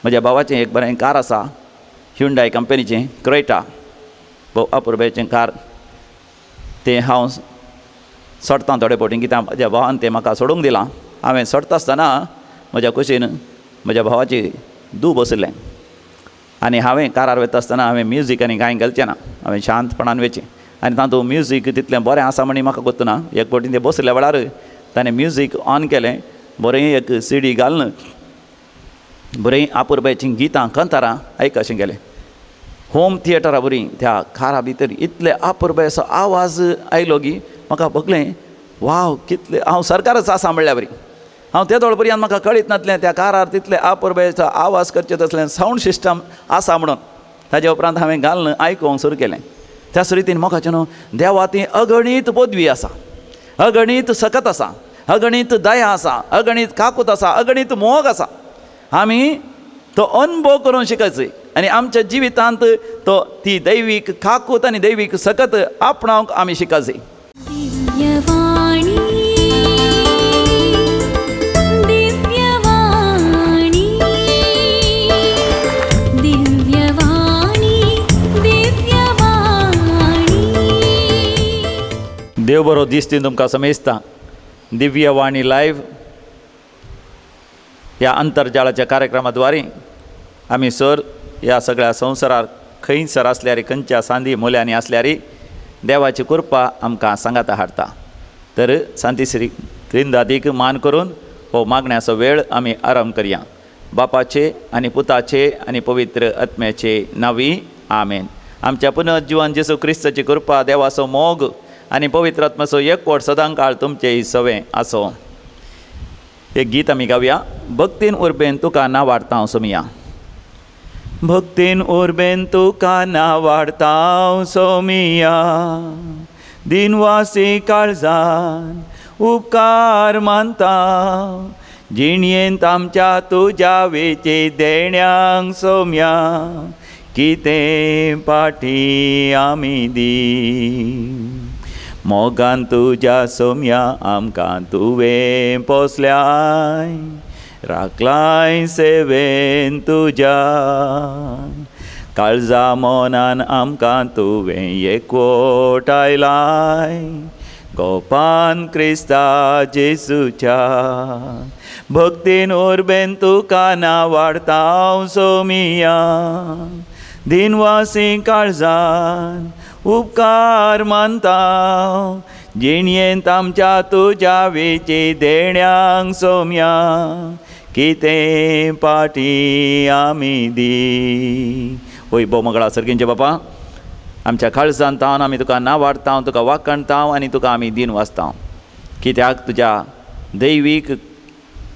म्हज्या भावाचें एक बरें कार आसा, ह्युंडाय कंपनीचें क्रेटा, भोव अपुरबायेचें कार. तें हांव सोडटां थोडे फावटी, कित्याक म्हज्या भावान तें म्हाका सोडूंक दिलां. हांवें सोडटा आसतना म्हज्या कुशीन म्हज्या भावाची धूव बशिल्लें आनी हांवें कारार वता आसतना हांवें म्युजीक आनी कांय घालचें ना, हांवें शांतपणान वयचें. आनी तातूंत म्युजीक तितलें बरें आसा म्हणी म्हाका गोत्त ना. एक फावटी तें बशिल्ल्या वेळार ताणें म्युजीक ऑन केलें, बरें एक सिडी घालून बरीं आपुरबायेचीं गितां कांतारां आयकशें गेलें. होम थिएटरा बरी त्या कारा भितर इतले आपुरबायेचो आवाज आयलो की म्हाका भोगलें वाव, कितले हांव सरकारच आसा म्हणल्या बरी. हांव ते दोळ पर्यंत म्हाका कळीत नासलें त्या कारार तितले आपुरबायेचो आवाज करचे तसलें सावंड सिस्टम आसा म्हणून. ताजे उपरांत हांवें घालून आयकूंक सुरू केलें. त्याच रितीन मोगाचें न्हू देवा ती अगणीत पदवी आसा, अगणीत सकत आसा, अगणीत दया आसा, अगणीत काकूत आसा, अगणीत मोग आसा. आमी तो अनुभव करूंक शिकच आनी आमच्या जिवितांत तो ती दैवीक काकूत आनी दैवीक सकत आपणावंक आमी शिकच. दिव्यवाणी, दिव्यवाणी, दिव्यवाणी, दिव्यवाणी. देव बरो दीस दी तुमकां समेस्ता. दिव्यवाणी लायव्ह ह्या अंतर्जाळाच्या कार्यक्रमाद्वारे आमी सर ह्या सगळ्या संवसारार खंयसर आसल्यार, खंयच्या सांदी मुल्यांनी आसल्यार देवाची कृपा आमकां सांगाता हाडटा. तर सांतीश्री त्रिंदादीक मान करून हो मागण्याचो वेळ आमी आराम करया. बापाचे आनी पुताचे आनी पवित्र आत्म्याचे नांवी आमेन. आमच्या पुनर्जिवन जेजू क्रिस्ताची कृपा, देवाचो मोग आनी पवित्र आत्म्याचो एकवट सदांकाळ तुमचे सवें आसो. एक गीत आमी गावया, भक्तीन उर्बेन तुका ना वाडता सोमिया. भक्तीन उर्बेन तुका ना वाडता सोमिया, दिनवासी काळजान उपकार मानता, जिणयेंत आमच्या तुज्या वेचे देण्यांक सोम्या, कितें पाटी आमी दी. मोगान तुज्या सोम्या आमकां तुवें पोसल्याय, राखलाय सेवेन तुज्या, काळजा मनान आमकां तुवें एकवटायलाय, गोपान क्रिस्ता जेजूच्या. भक्तीन उर्बेन तुका ना वाडता सोमिया, दिनवासी काळजान उपकार मानता, जिणयेंत आमच्या तुज्या वेचे देण्यांक सोम्या, कितें पाटी आमी दी. होय भोव मंगळा सर्गींचे बापा, आमच्या काळजान तावन आमी तुका ना वाडता, तुका वाखणता आनी तुका आमी दिन वाचता, कित्याक तुज्या दैवीक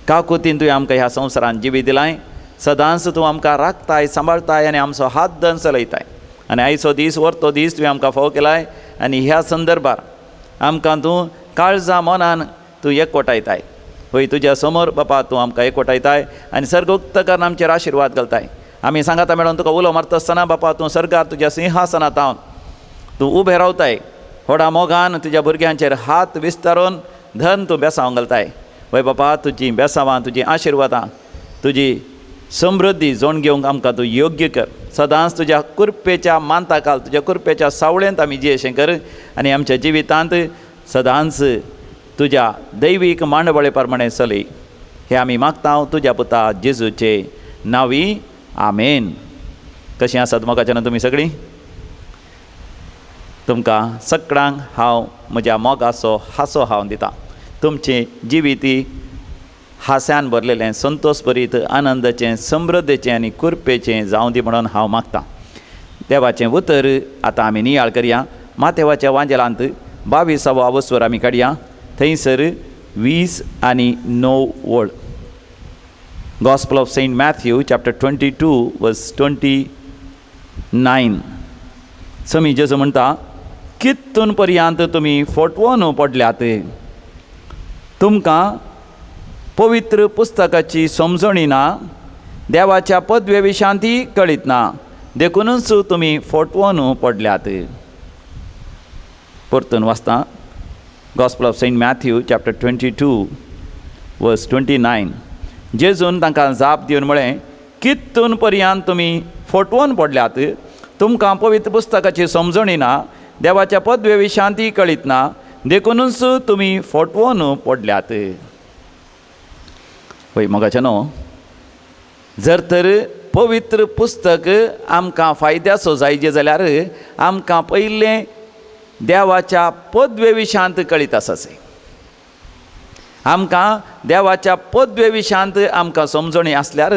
काकुतीन तुवें आमकां ह्या संवसारान जिवीत दिलाय. सदांच तूं आमकां राखताय, सांबाळताय आनी आमचो हात धन चलयताय. आनी आयचो दीस वर्तो दीस तुवें आमकां फावो केलाय आनी ह्या संदर्भार आमकां तूं काळजा मनान तूं एकवटायताय. हय तुज्या समोर बापा तूं आमकां एकवटायताय आनी सर्गोक्त कारण आमचेर आशिर्वाद घालताय. आमी सांगाता मेळोन तुका उलो मारता आसतना बापा तूं सर्गार तुज्या सिंहासनात तावन तूं उबें रावताय, व्हडा मोगान तुज्या भुरग्यांचेर हात विस्तारून धन तूं बेसांव घालताय. हय बापा तुजीं बेसांवां, तुजीं आशिर्वादां, तुजी समृद्धी जोण घेवंक आमकां तूं योग्य कर. सदांच तुज्या कृपेच्या मानताकाल, तुज्या कृपेच्या सावळेंत आमी जियेशें कर आनी आमच्या जिवितांत सदांच तुज्या दैवीक मांडवळे प्रमाणें चलय. हें आमी मागता तुज्या पुता जेजूचे नांवी, आमेन. कशीं आसात मोगाच्यान तुमी सगळीं? तुमकां सगळ्यांक हांव म्हज्या मोगाचो हांसो हांव दितां. तुमचें जिविती हास्यान भरलेलें, संतोश भरीत, आनंदाचें, समृद्धेचें आनी कृपेचें जावं दी म्हणून हांव मागतां. देवाचें उतर आतां आमी नियाळ करया. माथेवाच्या वांजेलांत 22वो अवस्वर आमी काडया, थंयसर 20 आनी 9 वळ. Gospel of Saint Matthew chapter 22 verse 29. समी जेजू म्हणटा, कितून पर्यंत तुमी फटवोन पडल्यात, तुमकां पवित्र पुस्तकाची समजणी ना, देवाच्या पदवे विशांती कळीत ना, देखूनच तुमी फटवोन पडल्यात. परतून वाचता, Gospel of Saint Matthew chapter 22 verse 29. जेजून तांकां जाप दिवन म्हळें, कितून पर्यंत तुमी फटवून पडल्यात, तुमकां पवित्र पुस्तकाची समजणी ना, देवाच्या पदवे विशांती कळीत ना, देखूनच तुमी फटवून पडल्यात. वय मोगाचें न्हू, जर तर पवित्र पुस्तक आमकां फायद्याचो जायजे जाल्यार आमकां पयलें देवाच्या पदवे विशांत कळीत आसाचें. आमकां देवाच्या पदवे विशांत आमकां समजणी आसल्यार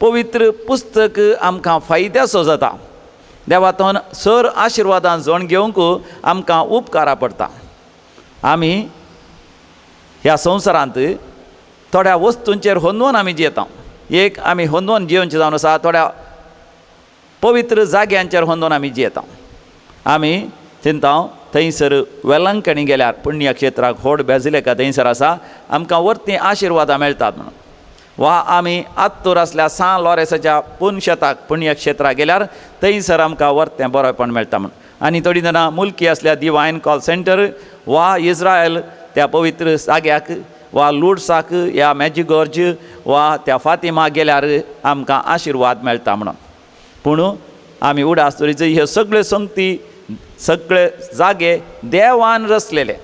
पवित्र पुस्तक आमकां फायद्याचो जाता. देवातून सर आशिर्वादान जण घेवंक आमकां उपकारा पडटा. आमी ह्या संवसारांत थोड्या वस्तूंचेर होंदोवन आमी जियेता. एक आमी होंदोवन जियोवचें जावन आसा, थोड्या पवित्र जाग्यांचेर होंदोवन आमी जियेता. आमी चिंता थंयसर वेलंकणी गेल्यार पुण्यक्षेत्राक व्हड बेजिलेका थंयसर आसा, आमकां वर्ती आशिर्वादां मेळटात म्हणून. वा आमी आत्तूर आसल्या सान लॉरेसाच्या पुनशेताक पुण्यक्षेत्राक गेल्यार थंयसर आमकां वर्तें बरेंपण मेळटा म्हणून. आनी थोडीं जाणां मुल्की आसल्या डिवायन कॉल सेंटर वा इस्रायल त्या पवित्र जाग्याक वा लुडसाक या मॅजिगॉर्ज वा त्या फातिमा गेल्यार आमकां आशिर्वाद मेळटा म्हणून. पूण आमी उडास दवरीत ह्यो सगळ्यो संगती सगळे जागे देवान रचलेले,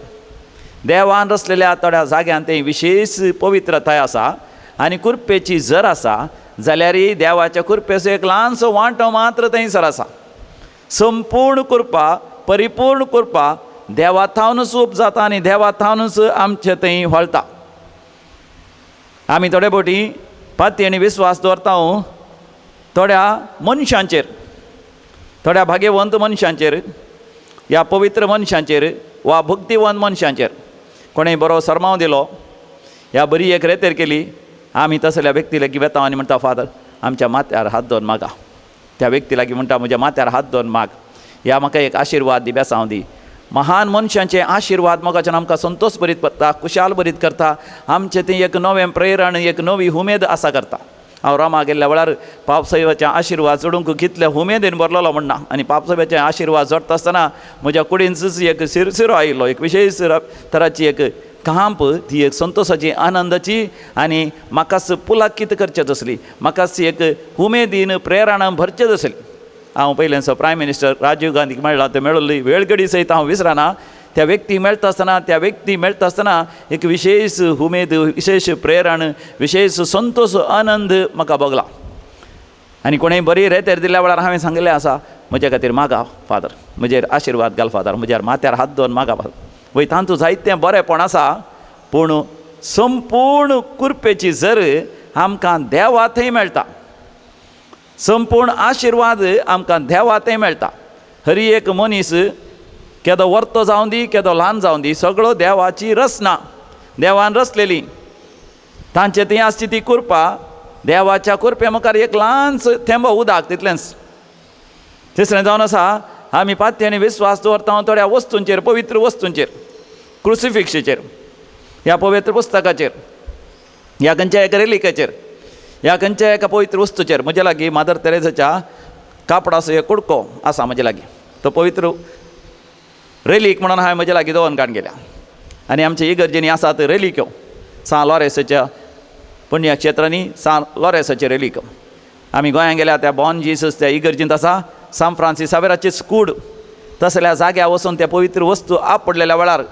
देवान रचलेल्या थोड्या जाग्यान ते विशेश पवित्रताय आसा आनी कुर्पेची जर आसा जाल्यारय देवाच्या कुर्पेचो एक ल्हानसो वांटो मात्र थंयसर आसा. संपूर्ण कृपा, परिपूर्ण कृपा देवा थावनूच उपजाता आनी देवा थावनूच आमचे थंय व्हळटा. आमी थोडे फावटी पाती आनी विस्वास दवरता थोड्या मनशांचेर, थोड्या भाग्यवंत मनशांचेर ह्या पवित्र मनशांचेर वा भक्तिवंत मनशांचेर. कोणें बरो सरमांव दिलो ह्या बरी एक रेतेर केली, आमी तसल्या व्यक्ती लागीं वेता आनी म्हणटा, फादर आमच्या माथ्यार हात दवर मागा. त्या व्यक्ती लागीं म्हणटा, म्हज्या माथ्यार हात दवर माग, ह्या म्हाका एक आशिर्वाद दी, बेसांव दी. महान मनशांचे आशिर्वाद मोगाच्यान आमकां संतोष भरीत करता, खुशाल भरीत करता, आमचें तें एक नवें प्रेरण, एक नवी उमेद आसा करता. हांव रोमा गेल्ल्या वेळार पापसाहेबाचे आशिर्वाद जोडूंक कितले उमेदीन भरलेलो म्हणना, आनी पापसाहेबाचे आशिर्वाद जोडटा आसतना म्हज्या कुडीनच एक सिरसिरो आयिल्लो, एक विशेश तराची एक कांप, ती एक संतोशाची, आनंदाची आनी म्हाकाच पुलाकीत करचें तसली, म्हाकाच एक उमेदीन प्रेरणा भरचें तसली. हांव पयलेंचो प्रायम मिनिस्टर राजीव गांधीक मेळ्ळा ते मेळिल्ली वेळगडी सयत हांव विसरना. त्या व्यक्ती मेळटा आसतना, त्या व्यक्ती मेळटा आसतना एक विशेश उमेद, विशेश प्रेरण, विशेश संतोश, आनंद म्हाका भोगला. आनी कोणेय बरी रेतेर दिल्या वेळार हांवें सांगिल्लें आसा, म्हज्या खातीर मागा फादर, म्हजेर आशिर्वाद घाल फादर, म्हज्यार माथ्यार हात दवर मागा फादर. वय तातूंत जायतें बरेंपण आसा, पूण संपूर्ण कुर्पेची जर आमकां देवा थंय मेळटा, संपूर्ण आशिर्वाद आमकां देवा थंय मेळटा. हरी एक मनीस केदो वर्तो जावं दी, केदो ल्हान जावं दी, सगळो देवाची रचना, देवान रचलेली. तांचे थंय आसची ती कुर्पा देवाच्या कुर्पे मुखार एक ल्हानसो थेंबो उदक तितलेंच. तिसरें जावन आसा, आमी पात्यांनी विस्वास दवरता थोड्या वस्तूंचेर, पवित्र वस्तूंचेर, क्रुसिफिक्साचेर, ह्या पवित्र पुस्तकाचेर, ह्या खंयच्या एका रेलिकाचेर, ह्या खंयच्या एका पवित्र वस्तूचेर. म्हज्या लागीं मादर तेरेजाच्या कापडाचो एक कुडको आसा म्हज्या लागीं, तो पवित्र रेलीक म्हणून हांवें म्हज्या लागीं दवरून काडून गेल्या. आनी आमचे इगर्जेनी आसात रेलिक्यो, सान लॉरेसाच्या पुण्यक्षेत्रांनी सान लॉरेसाचे रेलिक्यो. आमी गोंयांत गेल्या त्या बॉर्न जिसस त्या इगर्जेंत आसा सान फ्रांसीस सावेराची कूड. तसल्या जाग्यार वचून त्या पवित्र वस्तू आपडलेल्या वेळार,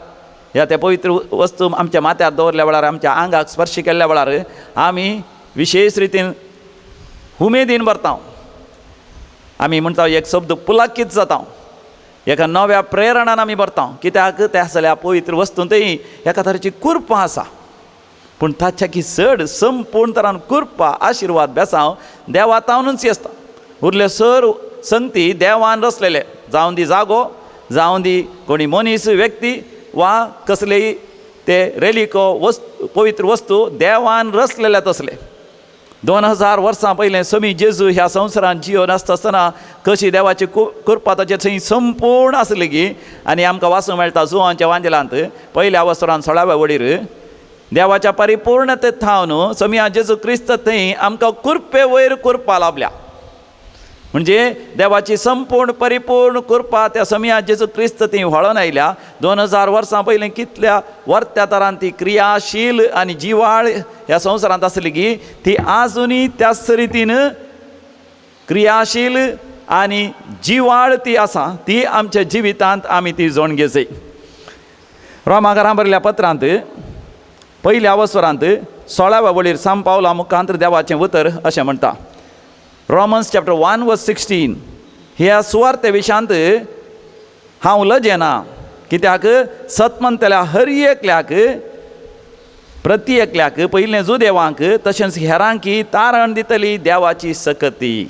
ह्या त्या पवित्र वस्तू आमच्या माथ्यार दवरल्या वेळार, आमच्या आंगाक स्पर्श केल्ल्या वेळार आमी विशेश रितीन उमेदीन भरता. आमी म्हणटा एक शब्द पुलाकीत जाता, एका नव्या प्रेरणान आमी भरता. कित्याक त्या सगळ्या पवित्र वस्तूंतय एका तरेची कुर्पा आसा, पूण ताच्याकी चड संपूर्ण तरान कुर्पा, आशिर्वाद, बेसांव देवा तावनूच आसता. उरले सर संगती देवान रचलेले, जावं दी जागो, जावं दी कोणी मनीस व्यक्ती वा कसलेय ते रेलिको वस्तू, पवित्र वस्तू देवान रचलेले तसले. 2000 वर्सां पयलें समी जेजू ह्या संवसारांत जिवन आसता आसतना कशी देवाची कृपा ताचेर थंय संपूर्ण आसली की, आनी आमकां वाचूंक मेळटा जुवांच्या वांजेलांत पयल्या वसरान 16व्या वडीर देवाच्या परिपूर्णते थावन समिया जेजू क्रिस्त थंय आमकां कुर्पे वयर कृपा लाभल्या. म्हणजे देवाची संपूर्ण परिपूर्ण कृपा त्या समिया जेजू क्रिस्त थंय व्हळोन आयल्या. 2000 वर्सां पयलीं कितल्या वर्त्या तरान ती क्रियाशील आनी जिवाळ ह्या संवसारांत आसली की ती आजुनूय त्याच रितीन क्रियाशील आनी जिवाळ ती आसा, ती आमच्या जिवितांत आमी ती जोण घेवची. रोमाकारां बरयल्ल्या पत्रांत पयल्या अवसरांत 16व्या वळीर सांत पावला मुखांत देवाचें उतर अशें म्हणटा. रोमन्स चॅप्टर 1 वर्स 16. ह्या सुवार्ते विशांत हांव लजेना, कित्याक सत म्हणटल्या हर एकल्याक प्रति एकल्याक पयलें जुदेवांक तशेंच हेरांकी तारण दितली देवाची सकती.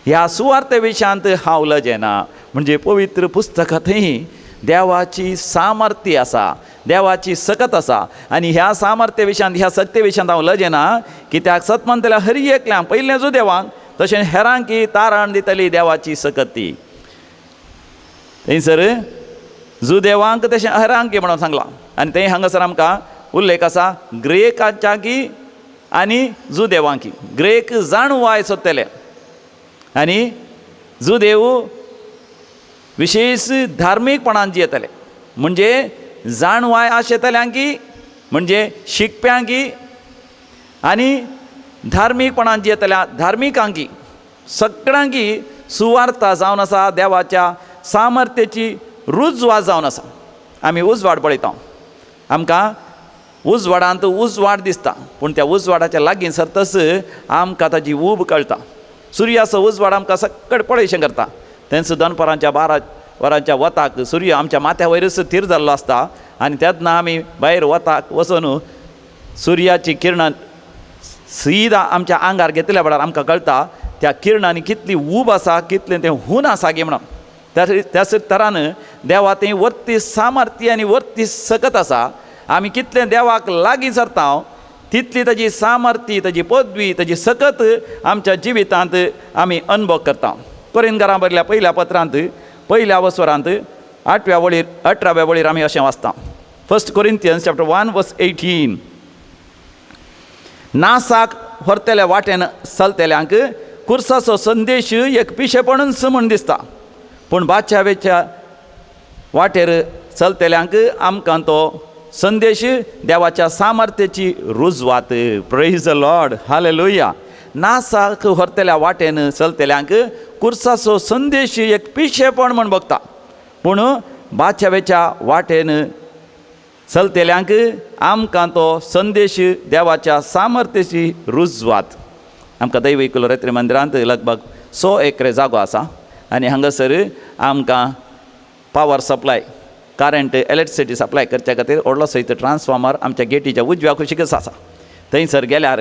ह्या सुवार्ते विशांत हांव लजेना. म्हणजे पवित्र पुस्तकां थंय देवाची सामर्थ्य आसा, देवाची सकत आसा आनी ह्या सामर्थ्य विशांत ह्या सक्ते विशांत हांव लजेना, कित्याक सत म्हणटल्या हर एकल्यांक पयलें जुदेवांक तशें हेरांकी तारण दितली देवाची सकती. थंयसर जुदेवांक तशें हेरांकी म्हणून सांगलां आनी थंय हांगासर आमकां उल्लेख आसा ग्रेकांच्याकी आनी जुदेवांकी. ग्रेक जाणवाय सोदतले आनी जुदेव विशेश धार्मीकपणान जियेतले, म्हणजे जाणवाय आशेतल्यांकी म्हणजे शिकप्यांकी आनी धार्मीकपणान जियेतल्या धार्मिकांकी सगळ्यांकी सुवार्ता जावन आसा, देवाच्या सामर्थ्याची रुजवात जावन आसा. आमी उजवाड पळयता, आमकां उजवाडांत उजवाड दिसता, पूण त्या उजवाडाच्या लागीं सरतच आमकां ताजी ऊब कळटा. सुर्याचो उजवाड आमकां सकट पळयशें करता. तेंच दनपारांच्या 12 वरांच्या वताक सूर्य आमच्या माथ्या वयरच थीर जाल्लो आसता आनी तेन्ना आमी भायर वताक वचून सुर्याची किरणां सीधा आमच्या आंगार घेतल्या वेळार आमकां कळटा त्या किरणांनी कितली ऊब आसा, कितलें तें हून आसा गी म्हणून. त्याच तरान देवा तें वर्ती सामर्थ्य आनी वर्ती सकत आसा. आमी कितलें देवाक लागीं सरता तितली ताजी सामर्थ्य, ताजी पदवी, ताजी सकत आमच्या जिवितांत आमी अनुभव करता. कोरिंथकारां बरयल्ल्या पयल्या पत्रांत पयल्या वसरांत 8व्या वळीर 18व्या वळीर आमी अशें वाचता. 1 कोरिंथियन्स चॅप्टर 1 वर्स 18. नासाक व्हरतल्या वाटेन चलतल्यांक कुर्साचो संदेश एक पिशेपणूच म्हूण दिसता, पूण बादशावेच्या वाटेर चलतल्यांक आमकां तो संदेश देवाच्या सामर्थ्याची रुजवात. Praise the Lord, hallelujah. नासाक व्हरतल्या वाटेन चलतल्यांक कुर्साचो संदेश एक पिशेपण म्हूण बघता, पूण बादशावेच्या वाटेन चलतल्यांक आमकां तो संदेश देवाच्या सामर्थ्याची रुजवात. आमकां दैवीक रेत्री मंदिरांत लगभग 100 एकरे जागो आसा आनी हांगासर आमकां power supply, current, electricity supply करच्या खातीर व्हडलो सयत ट्रान्सफॉर्मर आमच्या गेटीच्या उजव्या कुशीकच आसा. थंयसर गेल्यार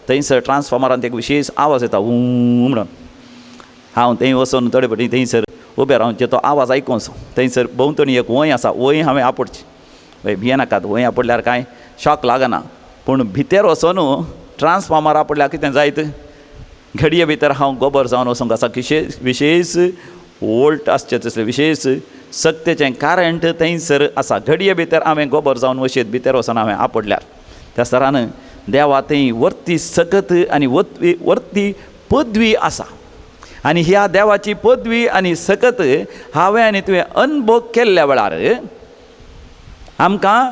थंयसर ट्रान्सफॉर्मरांत एक विशेश आवाज येता ऊं म्हणून. हांव थंय वचून थोडे फावटी थंयसर उबें रावचें तो आवाज आयकून थंयसर भोंवतणी एक वंय आसा, वंय हांवें आपोडची. भियेनाकात, वंय आपडल्यार कांय शॉक लागना, पूण भितर वचून ट्रान्सफॉर्मर आपडल्यार कितें जायत, घडये भितर हांव गोबर जावन वचूंक आसा. विशेश वोल्ट आसचें तसलें विशेश सक्तेचें करंट थंयसर आसा. घडये भितर हांवें गोबर जावन वशीत भितर वचून हांवें आपडल्यार. त्या सरान देवा थंय वर्ती सकत आनी वर्ती पदवी आसा आनी ह्या देवाची पदवी आनी सकत हांवें आनी तुवें अनुभव केल्ल्या वेळार आमकां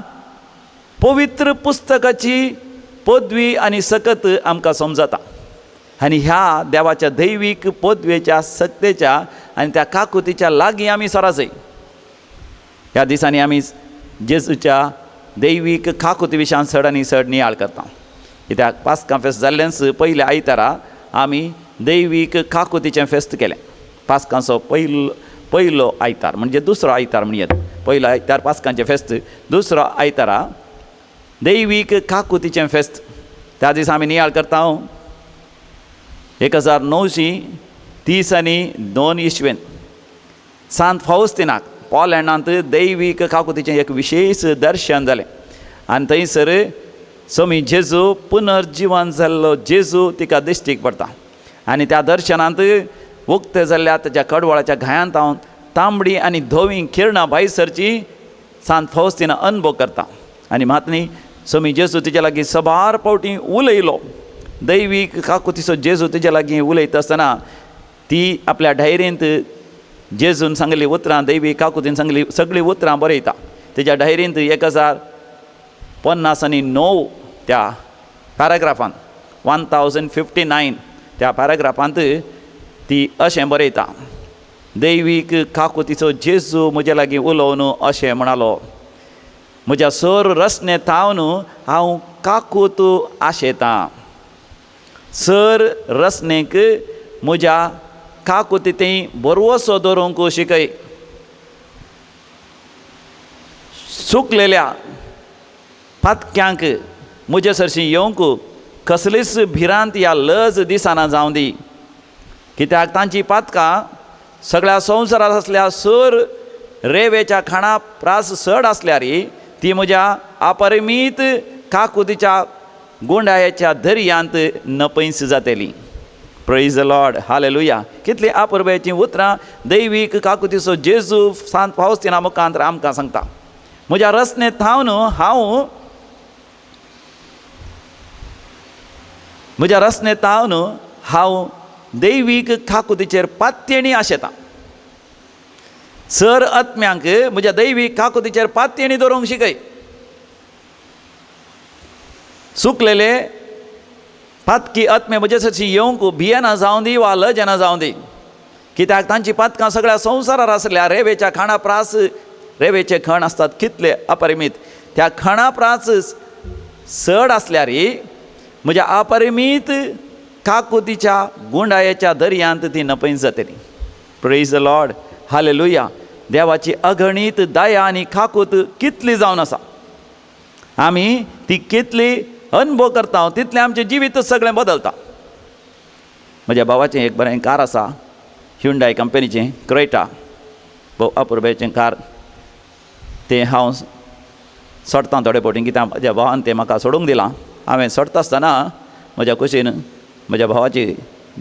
पवित्र पुस्तकाची पदवी आनी सकत आमकां समजता. आनी ह्या देवाच्या दैवीक पदवेच्या सक्तेच्या आनी त्या काकुतीच्या लागीं आमी सरासय. ह्या दिसांनी आमी जेजूच्या दैवीक काकुती विशयान चड आनी चड नियाळ करता. कित्याक पास्कां फेस्त जाल्लेंच पयल्या आयतारा आमी दैवीक काकुतीचें फेस्त केलें. पास्कांचो पयलो आयतार म्हणजे दुसरो आयतार म्हणयेत, पयलो आयतार पास्कांचें फेस्त, दुसरो आयतारा दैवीक काकुतीचें फेस्त. त्या दिसा आमी नियाळ करता 1932 इस्वेन सांत फावस्तिनाक पोलँडांत दैवीक काकुतीचें एक विशेश दर्शन जालें आनी थंयसर स्वामी जेजू पुनर्जिवन जाल्लो जेजू तिका दिश्टीक पडटा आनी त्या दर्शनांत उक्ते जाल्ल्या ताच्या कडवळाच्या घायांत हांव तांबडी आनी धवी किरणां भायर सरची सांत फावस्तिना अनुभव करता. आनी मातनी स्वामी जेजू तिच्या लागीं सबार फावटी उलयलो. दैवीक काकुतीचो जेजू तिच्या लागीं उलयता आसतना ती आपल्या डायरेंत जेजून सांगली उतरां, दैवीक काकुतीन सांगली सगळीं उतरां बरयता. तिच्या डायरेंत 1059 त्या पॅराग्राफांत 1059 त्या पॅराग्राफांत ती अशें बरयता, दैवीक काकुतीचो जेजू म्हज्या लागीं उलोवन अशें म्हणालो, म्हज्या सर रसने थावन हांव काकूत आशेतां. सर रसनेक म्हज्या काकुती थंय बरवसो दवरूंक शिकय. सुकलेल्या पातक्यांक म्हजे सरशी येवंक कसलीच भिरांत या लज दिसना जावं दी, कित्याक तांची पातकां सगळ्या संवसारांत आसल्या सर रेवेच्या खाणा प्रास चड आसल्यार ती म्हज्या अपरिमीत काकुतीच्या गुंडायेच्या दर्यांत नपयस जातली. Praise the Lord, hallelujah. कितली अपुरबायेचीं उतरां दैवीक काकुतीचो जेजू सांत फावस्तिना मुखांत आमकां सांगता. म्हज्या रचने थावन हांव म्हज्या रचने थावन हांव दैवीक काकुतीचेर पात्येणी आशेता. सर आत्म्यांक म्हज्या दैवीक काकुतीचेर पात्येणी दवरूंक शिकय. सुकलेले पातकी आत्मे म्हजे सरशी येवंक भियेना जावं दी वा लजेना जावं दी, कित्याक तांची पातकां सगळ्या संवसारार आसल्या रेवेच्या खाणा प्रास, रेवेचे खण आसतात कितले अपरिमीत, त्या खणा प्रास चड आसल्यार म्हज्या अपरिमीत काकुतीच्या गुंडायेच्या दर्यांत ती नपयत जातली. Praise the Lord, hallelujah. देवाची अगणीत दया आनी काकूत कितली जावन आसा, आमी ती कितली अनुभव करता तितलें आमचें जिवीत सगळें बदलता. म्हज्या भावाचें एक बरें कार आसा, ह्युंडाय कंपनीचें क्रेटा, भोव अपुरबायेचें कार. तें हांव सोडटां थोडे फावटी, कित्याक म्हज्या भावान तें म्हाका सोडूंक दिलां. हांवें सोडटा आसतना म्हज्या कुशीन म्हज्या भावाची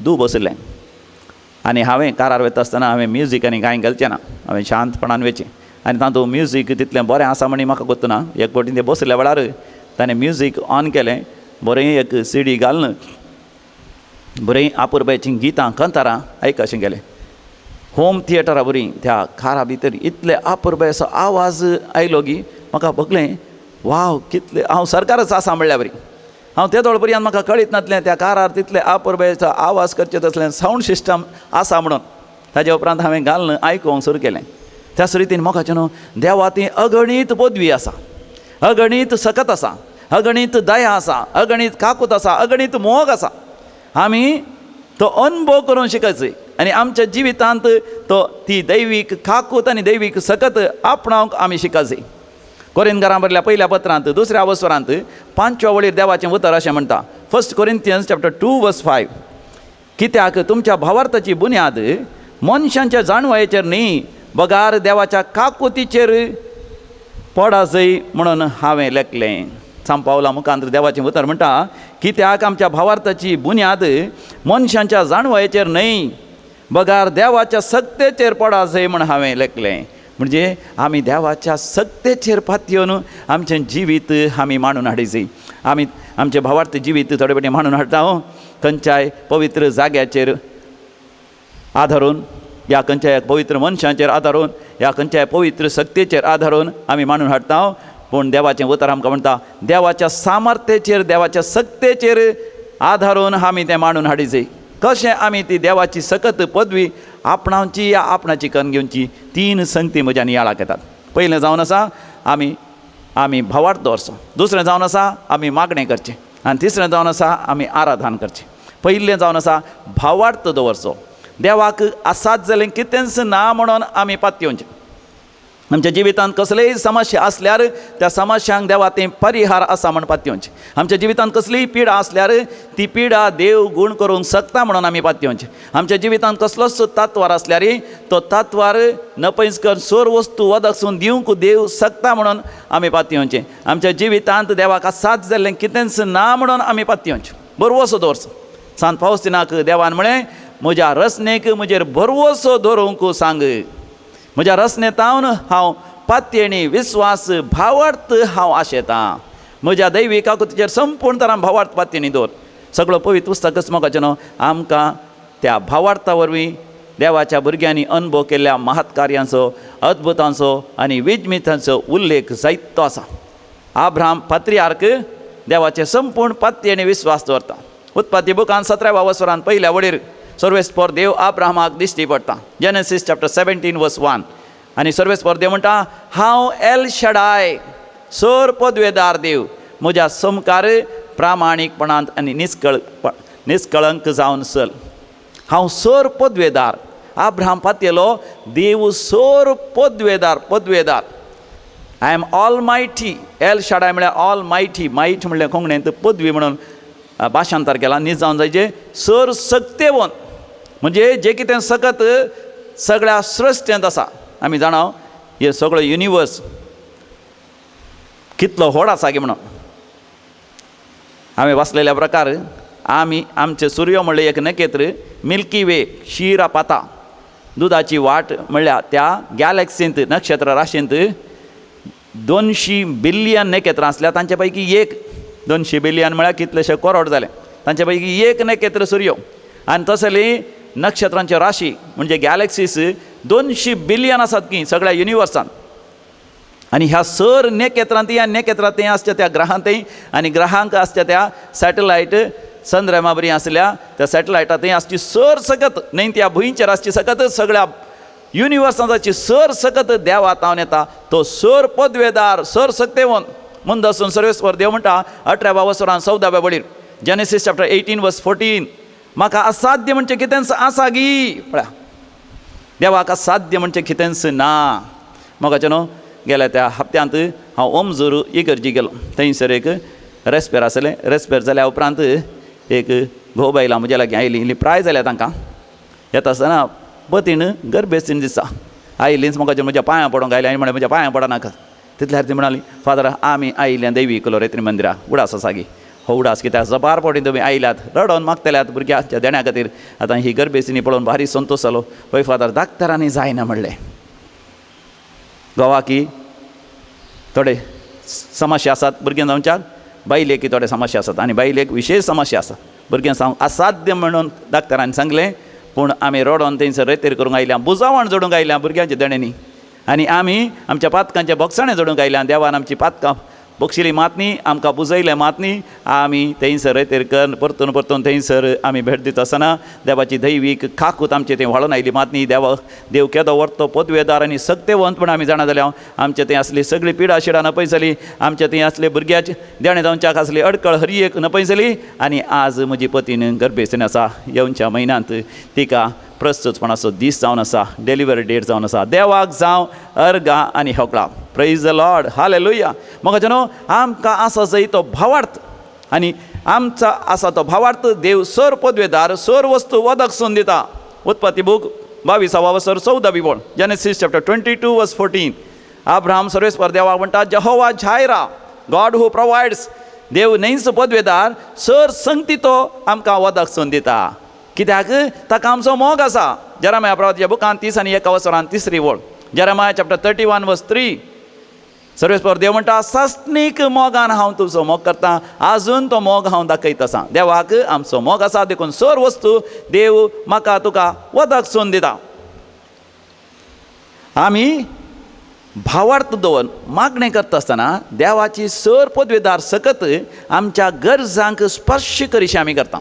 धूव बशिल्लें आनी हांवें कारार वता आसतना हांवें म्युजीक आनी कांय घालचें ना, हांवें शांतपणान वयचें आनी तातूंत म्युजीक तितलें बरें आसा म्हणी म्हाका गोत्त ना. एक फावटी तें बसल्या वेळार ताणें म्युजीक ऑन केलें, बरें एक सीडी घालून बरीं अपुरबायेचीं गितां कांतारां आयकशें गेलें. होम थिएटरा बरी त्या कारा भितर इतले अपुरबायेचो आवाज आयलो की म्हाका भोगलें वाव कितले हांव सरकारच आसा म्हणल्या बरी. हांव तेदोळ पर्यंत म्हाका कळीत नासलें त्या कारार तितले अपुरबायेचो आवाज करचे तसलें सावंड सिस्टम आसा म्हणून. ताजे उपरांत हांवें घालून आयकूंक सुरू केलें. त्याच रितीन म्हाका न्हू देवा ती अगणीत पदवी आसा, अगणीत सकत आसा, अगणीत दया आसा, अगणीत काकूत आसा, अगणीत मोग आसा. आमी तो अनुभव करूंक शिकायचो आनी आमच्या जिवितांत तो ती दैवीक काकूत आनी दैवीक सकत आपणावंक आमी शिकायची. कोरिंथकारां बरयल्ल्या पयल्या पत्रांत दुसऱ्या अवसरांत पांचव्या वळीर देवाचें उतर अशें म्हणटा, 1 Corinthians chapter 2 verse 5, कित्याक तुमच्या भावार्थाची बुन्याद मनशांच्या जाणवायेचेर न्ही बगार देवाच्या काकुतीचेर पडाजय म्हणून हांवें लेखलें. सांत पावला मुखांत देवाचें उतर म्हणटा, कित्याक आमच्या भावार्थाची बुन्याद मनशांच्या जाणवायेचेर न्हय बगार देवाच्या सक्तेचेर पडाजय म्हण हांवें लेखलें. म्हणजे आमी देवाच्या सक्तेचेर पातयेवन आमचें जिवीत आमी मांडून हाडिची. आमी आमचें भावार्थ जिवीत थोडे फावटी मांडून हाडटा खंयच्याय पवित्र जाग्याचेर आदारून या खंयच्याय पवित्र मनशांचेर आदारून या खंयच्याय पवित्र सक्तेचेर आदारून आमी मांडून हाडटा. पूण देवाचें उतर आमकां म्हणटा देवाच्या सामर्थ्याचेर देवाच्या सक्तेचेर आदारून आमी तें मांडून हाडिची. कशें आमी ती देवाची सकत पदवी आपणाची या आपणाची करून घेवची, तीन संगती म्हज्या नियाळाक येतात. पयलें जावन आसा आमी आमी भावार्थ दवरचो, दुसरें जावन आसा आमी मागणें करचें आनी तिसरें जावन आसा आमी आराधन करचें. पयलें जावन आसा भावार्थ दवरचो, देवाक आसात जालें कितेंच ना म्हणून आमी पातयेवचें. आमच्या जिवितांत कसलेय समस्या आसल्यार त्या समस्यांक देवा तें परिहार आसा म्हण पातयेवचें. आमच्या जिवितांत कसलीय पिडा आसल्यार ती पिडा देव गूण करूंक शकता म्हणून आमी पातयेवचें. आमच्या जिवितांत कसलोच तात्वार आसल्यार तो तात्वार नपयस कर सोर वस्तू वदकसून दिवंक देव शकता म्हणून आमी पातयेवचें. आमच्या जिवितांत देवाक साथ जाल्लें कितेंच ना म्हणून आमी पातयेवचें. बरवसो दवरचो. सांत फावस्तिनाक देवान म्हळें म्हज्या रचनेक म्हजेर भरवसो दवरूंक सांग, म्हज्या रचनेतावन हांव पातयेणी विस्वास भावार्थ हांव आशेतां, म्हज्या दैवी काकुतीचेर संपूर्ण तरान भावार्थ पातयेणी दवर. सगळो पवित्र पुस्तकच मोगाचें न्हू आमकां त्या भावार्था वरवीं देवाच्या भुरग्यांनी अनुभव केल्ल्या महत्कार्यांचो, अद्भुतांचो आनी विजमितांचो उल्लेख जायतो आसा. आब्राम पात्रियार्क देवाचे संपूर्ण पातयेणी विस्वास दवरता. उत्पत्ती बुकान 17व्या वसरान पयल्या वडीर सर्वेस्पर देव अब्राहमाक दिश्टी पडटा. जेनेसीस चॅप्टर 17 वर्स 1. आनी सर्वेस्पर देव म्हणटा, हांव एल शडाय सर पदवेदार देव, म्हज्या समकार प्रामाणीकपणांत आनी निष्कळंक जावन चल. हांव सर पदवेदार. अब्राहम पातयेलो देव सर पदवेदार, पदवेदार. I am almighty. El Shaddai म्हळ्यार ऑल मायटी. मायट म्हणल्यार कोंकणींत पदवी म्हणून भाशांतर केलां. नीज जावन जायचे सर सक्तेवन, म्हणजे जे कितें सकत सगळ्या सृश्टेंत आसा. आमी जाणा हे सगळो युनिवर्स कितलो व्हड आसा की म्हणून. हांवें वाचलेल्या प्रकार आमी आमचे सूर्य म्हणलें एक नखेत्र, मिल्की वे क्षीरा पाता दुदाची वाट म्हणल्यार त्या गॅलेक्सींत नक्षत्र राशींत 200 बिलियन नखेत्रां आसल्या तांचे पैकी एक. 200 बिलियन म्हळ्यार कितलेशे करोड जाले. तांचे पैकी एक नखेत्र सूर्य. आनी तसली नक्षत्रांच्यो राशी म्हणजे गॅलेक्सीस 200 बिलियन आसात की सगळ्या युनिवर्सान. आनी ह्या सर नखेत्रांत ह्या नखेत्रांत आसच्या त्या ग्रहांतय आनी ग्रहांक आसच्या त्या सॅटलायट चंद्रमा बरी आसल्या त्या सॅटलायटांतय आसची सर सकत न्हय त्या भुंयचेर आसची सकत सगळ्या युनिवर्सांची सर सकत देवा तावन येता. तो सर पदवेदार सर सक्तेवन मुंद आसून सर्वेस्पर देव म्हणटा 18व्या वसरान 14व्या वळीर, जेनेसीस चॅप्टर 18 वर्स 14, म्हाका असाध्य म्हणजे कितेंच आसा गी. पळया, देवाक असाध्य म्हणजे कितेंच ना. मोगाचें न्हू, गेल्या त्या हप्त्यांत हांव ओमजूर इगर्जी गेलो. थंयसर एक रेस्पेर आसलें. रेस्पेर जाल्या उपरांत एक घोव बायलां म्हज्या लागीं आयलीं. इल्ली प्राय जाल्या तांकां. येता आसतना पतीण गर्भेस्तीन दिसता आयलींच म्हाका म्हज्या पांयां पडोंक आयली. आनी म्हणलें म्हज्या पांयां पडनाका. तितल्यार ती म्हणाली, फादर आमी आयिल्ल्या दैवी कुलोरेत्री मंदिरा उडास आसा गी, हो उडास कित्याक जबार फावटी तुमी आयल्यात रडोन मागतल्यात भुरग्यांच्या देण्या खातीर. आतां ही गर्भेस्तिनी पळोवन भारी संतोश जालो. हय फादर, डाक्टरांनी जायना म्हणलें. घोवाकी थोडे समस्या आसात भुरग्यां जावच्याक, बायलेकी थोडे समस्या आसात आनी बायलेक विशेश समस्या आसा. भुरग्यां जावंक असाध्य म्हणून डाक्टरान सांगलें, पूण आमी रडोन थंयसर रेतेर करूंक आयल्या, बुजावण जोडूंक आयल्या भुरग्यांच्या देण्यांनी. आनी आमी आमच्या पातकांच्या बोगसाणें जोडूंक आयल्या. देवान आमची पातकां बक्षिली मात न्ही, आमकां पुजयलें मात न्ही. आमी थंयसर रेतेर कर परतून परतून थंयसर आमी भेट दिता आसतना देवाची दैवीक खाकूत आमचे थंय व्हाळून आयली मात न्ही. देवा देव केदो व्हडतो पदवेदार आनी सक्तेवंत म्हण आमी जाणा जाल्या. आमचे थंय आसली सगळी पिडा शिडां नपय जाली. आमचे थंय आसले भुरग्याचे देणें जावच्याक आसली अडकळ हरी एक नपय जाली. आनी आज म्हजी पतीन गर्भेस्तीन आसा. येवच्या म्हयन्यांत तिका प्रस्तुतपणाचो दीस जावन आसा, डिलिव्हरी डेट जावन आसा. देवाक जावं अर्गां आनी होकळां. Praise the Lord, hallelujah. मोगाचें न्हू, आमकां आसा जंय तो भावार्थ आनी आमचो आसा तो भावार्थ देव सर पदवेदार सर वस्तू वदक सून दिता. उत्पत्ती बूक 22वा वसर 14वी वळ, जेनेसीस चॅप्टर 22 वर्स 14. अब्राहम सर्वेस्पर देवाक म्हणटा, Jehovah Jireh, God who provides. देव न्हयच पदवेदार, सर संगती तो आमकां वदक सून दिता. कित्याक ताका आमचो मोग आसा. जेरामाया प्रवाच्या बुकान 31 वसरान 3री वळ, जेरामाया चॅप्टर 31 वर्स 3. सर्वेस्पर देव म्हणटा, सासणीक मोगान हांव तुजो मोग करता, आजून तो मोग हांव दाखयत आसा. देवाक आमचो मोग आसा देखून सर वस्तू देव म्हाका तुका वदक सून दिता. आमी भावार्थ दवरून मागणें करता आसतना देवाची सर पदवेदार सकत आमच्या गरजांक स्पर्श करीशी आमी करता.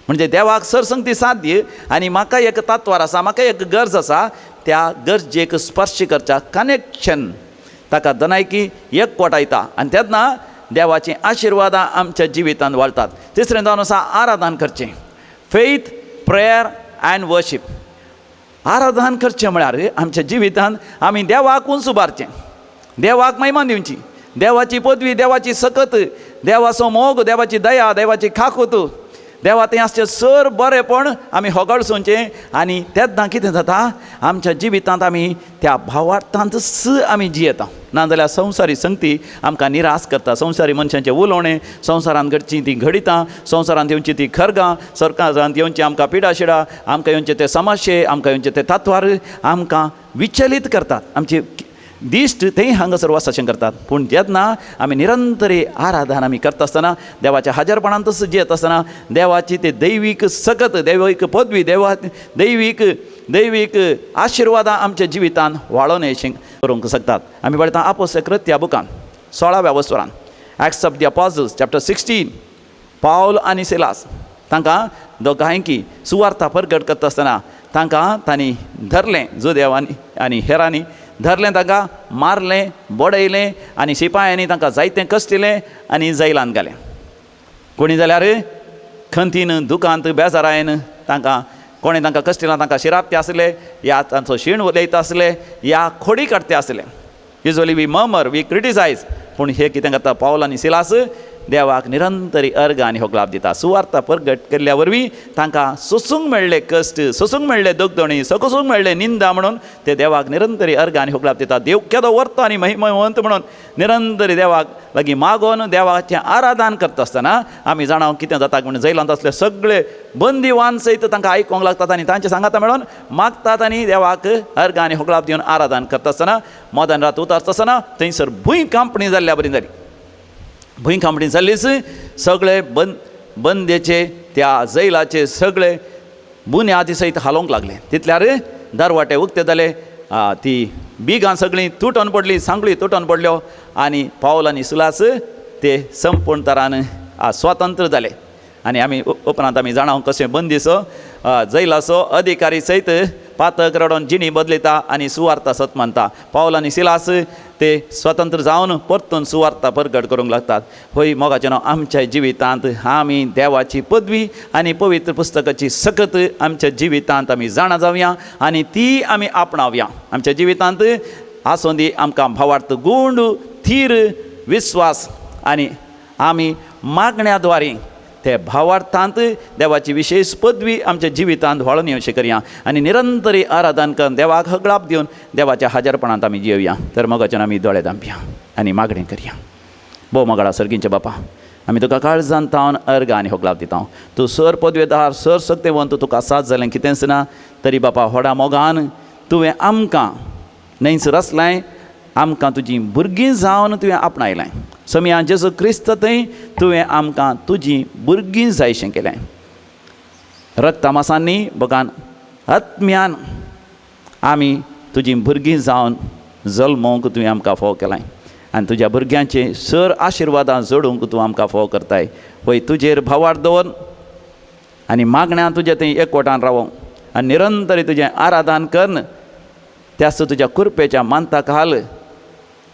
म्हणजे देवाक सरसंगती साध्य आनी म्हाका एक तत्वार आसा, म्हाका एक गरज आसा, त्या गरजेक स्पर्श करच्या कनेक्शन ताका दनायकी एकवटायता आनी तेन्ना देवाचीं आशिर्वादां आमच्या जिवितांत वाडटात. तिसरें जावन आसा आराधन करचें, फेथ, प्रेयर अँड वर्शीप. आराधन करचें म्हळ्यार आमच्या जिवितांत आमी देवाक उंच उबारचें, देवाक महिमा दिवची, देवाची पदवी, देवाची सकत, देवाचो मोग, देवाची दया, देवाची खाकूत, देवा थंय आसचें सर बरेंपण आमी होगळसोवचें. आनी तेन्ना कितें जाता, आमच्या जिवितांत आमी त्या भावार्थांतच आमी जियेता. नाजाल्यार संवसारी संगती आमकां निराश करता. संवसारी मनशांचें उलोवणें, संवसारांत घडची तीं घडितां, संवसारांत येवची ती खरगां, सरकारांत येवची आमकां पिडाशिडां, आमकां येवचे ते समस्ये, आमकां येवचे ते तत्वार आमकां विचलीत करतात. आमची दिश्ट थंय हांगासर वचशें करतात. पूण जेन्ना आमी निरंतरी आराधन आमी करता आसतना, देवाच्या हाजरपणांतच जियेत आसतना, देवाची ते दैवीक सकत, दैवीक पदवी, देवा दैवीक दैवीक आशिर्वादां आमच्या जिवितान वाळोवन येशें करूंक शकतात. आमी पळयता आपोस कृत्या बुकान 16व्या वसरान, Acts of the Apostles chapter 16, Paul आनी सिलास तांकां दोगांयकी सुवार्ता परगट करता आसतना तांकां तांणी धरलें, जुदेवांनी आनी हेरांनी धरलें, तांकां मारलें, बडयलें आनी शिपायांनी तांकां जायतें कश्टिलें आनी जैलांत घालें. कोणी जाल्यार खंतीन, दुखांत, बेजारायन तांकां कोणें तांकां कश्टिलां, तांकां शिरापते आसले, या तांचो शीण उलयता आसले, या खोडी काडटे आसले. Usually we murmur, we criticise, पूण हे कितें करता पावल आनी सिलास देवाक निरंतरी अर्घ आनी होगलाप दिता. सुवार्ता परगट केल्ल्या वरवीं तांकां सोसूंक मेळ्ळे कश्ट, सोसूंक मेळ्ळे दगदणी, सोसूंक मेळ्ळे निंदा म्हणून ते देवाक निरंतरी अर्घ आनी होगलाप दिता. देव केदो वर्तो आनी महिमवंत म्हणून निरंतरी देवाक लागीं मागोन देवाचें आराधन करता आसतना आमी जाणा कितें जाता म्हणून जैलांत आसले सगळे बंदीवान सयत तांकां आयकूंक लागतात आनी तांचे सांगाता मेळोन मागतात आनी देवाक अर्घ आनी होगलाप दिवन आराधन करता आसतना मदन रात उतारता आसतना थंयसर भूंय कांपणी जाल्ल्या बरी जाली. भूंय कांपणी जाल्लीच सगळे बंदेचे त्या जैलाचे सगळे बुन्यादी सयत हालोवंक लागले. तितल्यार दरवाटे उक्ते जाले, ती बिगां सगळीं तुटोन पडलीं, सांगळी तुटोन पडल्यो आनी पावल आनी सिलास ते संपूर्ण तरान स्वतंत्र जाले. आनी आमी उपरांत आमी जाणा कशें बंदीचो जैलाचो अधिकारी सयत पातक रडोन जिणी बदलयता आनी सुवार्ता सत मानता. पावल आनी सिलास ते स्वतंत्र जावन परतून सुवार्ता परगट करूंक लागतात. होय मोगाचें नांव आमच्या जिवितांत आमी देवाची पदवी आनी पवित्र पुस्तकाची सकत आमच्या जिवितांत आमी जाणा जावया आनी ती आमी आपणावया. आमच्या जिवितांत आसूं दी आमकां भावार्थ, गूंड, थीर विस्वास आनी आमी मागण्या द्वारे ते भावार्थांत देवाची विशेष पदवी आमच्या जिवितांत व्हाळून येवचें करया आनी निरंतरी आराधन करून देवाक हगळाप दिवन देवाच्या हाजरपणांत आमी जियोया. तर मोगाच्यान आमी दोळे धांपया आनी मागणें करया. भोव मोगाळा सर्गींचे बापा, आमी तुका काळजान तावन अर्घ आनी होगलाप दिता. तूं सर पदवेदार, सर सक्तेवंत, तुका साथ जालें कितेंच ना तरी बापा व्हडा मोगान तुवें आमकां न्हंयच रचलें, आमकां तुजी भुरगीं जावन तुवें आपणायलें. सोमया जेजू क्रिस्त थंय तुवें आमकां तुजी भुरगीं जायशें केलें. रक्तामासांनी बगान आत्म्यान आमी तुजी भुरगीं जावन जल्मोंक तुवें आमकां फोव केलें आनी तुज्या भुरग्यांचे सर आशिर्वादां जोडूंक तूं आमकां फोव करताय. वय तुजेर भावार्थ दवर आनी मागण्या तुजें थंय एकवटान रावोंक आनी निरंतर तुजें आराधन करन त्याच तुज्या कृपेच्या मानता खाल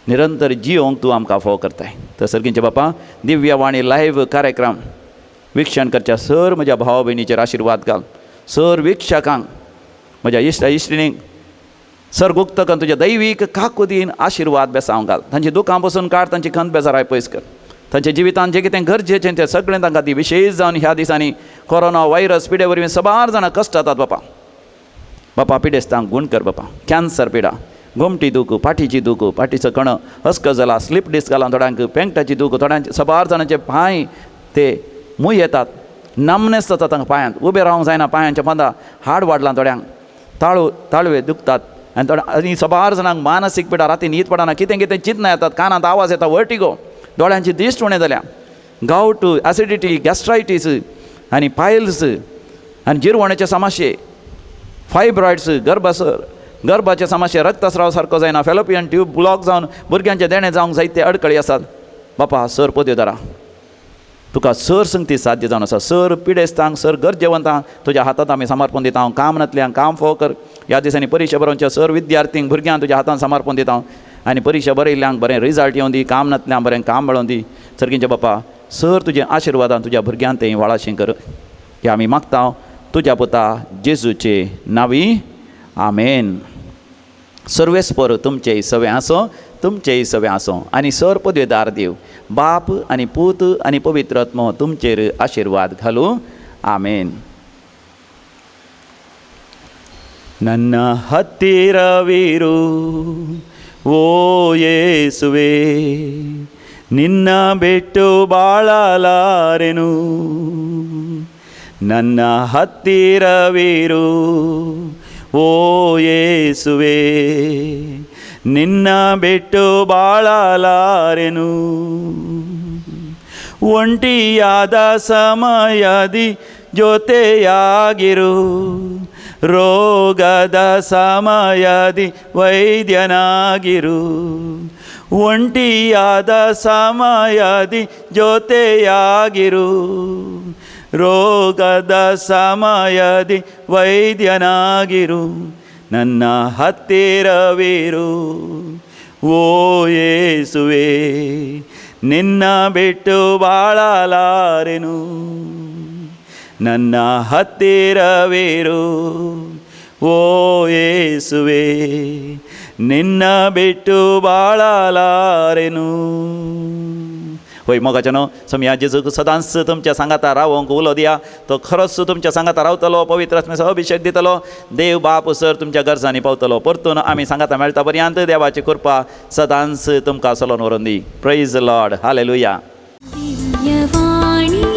निरंतर जियोंक तूं आमकां फोव करताय. तर सर्गींचे बापा, दिव्यवाणी लायव्ह कार्यक्रम वीक्षण करच्या सर म्हज्या भाव भयणीचेर आशिर्वाद घाल. सर वीक्षकांक, म्हज्या इश्ट इश्टिणींक सर गुप्तकान तुज्या दैवीक काकुदीन आशिर्वाद बेसावंक घाल. तांची दुखां पसून काड, तांची खंत बेजाराय पयस कर. तांच्या जिवितांत जें कितें गरजेचें तें सगळें तांकां दी. विशेष जावन ह्या दिसांनी कोरोना व्हायरस पिडे वरवीं सबार जाणां कश्ट जातात बापा. बापा पिडेस्तांक गूण कर बापा. कॅन्सर पिडा, गोमटी दूख, पाठीची दूख, पाठीचो कणो अस्क जाला, स्लीप डिस्क घाला थोड्यांक, पेंकटाची दूख, थोड्यांचे सबार जाणांचे पांय ते मूय येतात, नमनेस जाता तांकां पांयांत, उबें रावंक जायना, पांयांच्या पंदा हाड वाडलां थोड्यांक, ताळवे दुखतात आनी थोड्या आनी सबार जाणांक मानसीक पिडा, राती न्हीद पडना, कितें कितें चिंतना येतात, कानांत आवाज येता, वर्टिगो, दोळ्यांची दिश्ट उणें जाल्या, गावट, एसिडिटी, गॅस्ट्रायटीस आनी पायल्स आनी जिरवणेचे समस्ये, फायब्रॉयड्स, गर्भाचे समस्या, रक्तस्राव सारको जायना, फेलोपियन ट्यूब ब्लॉक जावन भुरग्यांचे देणें जावंक जायते अडकळी आसात. बापा सर पदवेदारा, तुका सर संगती साध्य जावन आसा. सर पिडेस्तांक, सर गरजेवंतांक तुज्या हातांत आमी समर्पण दिता. काम नातल्यांक काम फोव कर. ह्या दिसांनी परिक्षा बरोवच्या सर विद्यार्थींक, भुरग्यांक तुज्या हातांत समर्पण दिता आनी परिक्षा बरयल्ल्यांक बरें रिजल्ट येवन दी, काम नातल्यांक बरें काम मेळोवन दी. सर्गींचे बापा, सर तुज्या आशिर्वादान तुज्या भुरग्यांक तें वाळाशें कर. हें आमी मागता तुज्या पुता जेजूचे नांवी, आमेन. सर्वेस्पर तुमचेय सवें आसो, तुमचेय सवें आसो आनी सर पदवेदार देव बाप आनी पूत आनी पवित्र आत्मो तुमचेर आशिर्वाद घालूं. आमेन. ನನ್ನ ಹತ್ತಿರವಿರು ಓ ಯೇಸುವೆ, ನಿನ್ನ ಬಿಟ್ಟು ಬಾಳಲಾರೆನು. ನನ್ನ ಹತ್ತಿರವಿರು ಓ ಯೇಸುವೆ, ನಿನ್ನ ಬಿಟ್ಟು ಬಾಳಲಾರೆನು. ಒಂಟಿಯಾದ ಸಮಯದಿ ಜೊತೆಯಾಗಿರು, ರೋಗದ ಸಮಯದಿ ವೈದ್ಯನಾಗಿರು. ಒಂಟಿಯಾದ ಸಮಯದಿ ಜೊತೆಯಾಗಿರು, ರೋಗದ ಸಮಯದಿ ವೈದ್ಯನಾಗಿರು, ನನ್ನ ಹತ್ತಿರವಿರು. ಓ ಯೇಸುವೆ, ನಿನ್ನ ಬಿಟ್ಟು ಬಾಳಲಾರೆನು, ನನ್ನ ಹತ್ತಿರವಿರು. ಓ ಯೇಸುವೆ, ನಿನ್ನ ಬಿಟ್ಟು ಬಾಳಲಾರೆನು. होय मोगाच्यानो, सोमया जेजूक सदांच तुमच्या सांगाता रावोंक उलो दिया. तो खरोच तुमच्या सांगाता रावतलो, पवित्र आत्म्याचो अभिशेक दितलो. देव बाप सर तुमच्या गरजांनी पावतलो. परतून आमी सांगाता मेळटा पर्यंत देवाची कृपा सदांच तुमकां चलोवन व्हरोन दी. Praise Lord. Hallelujah. Divyavani.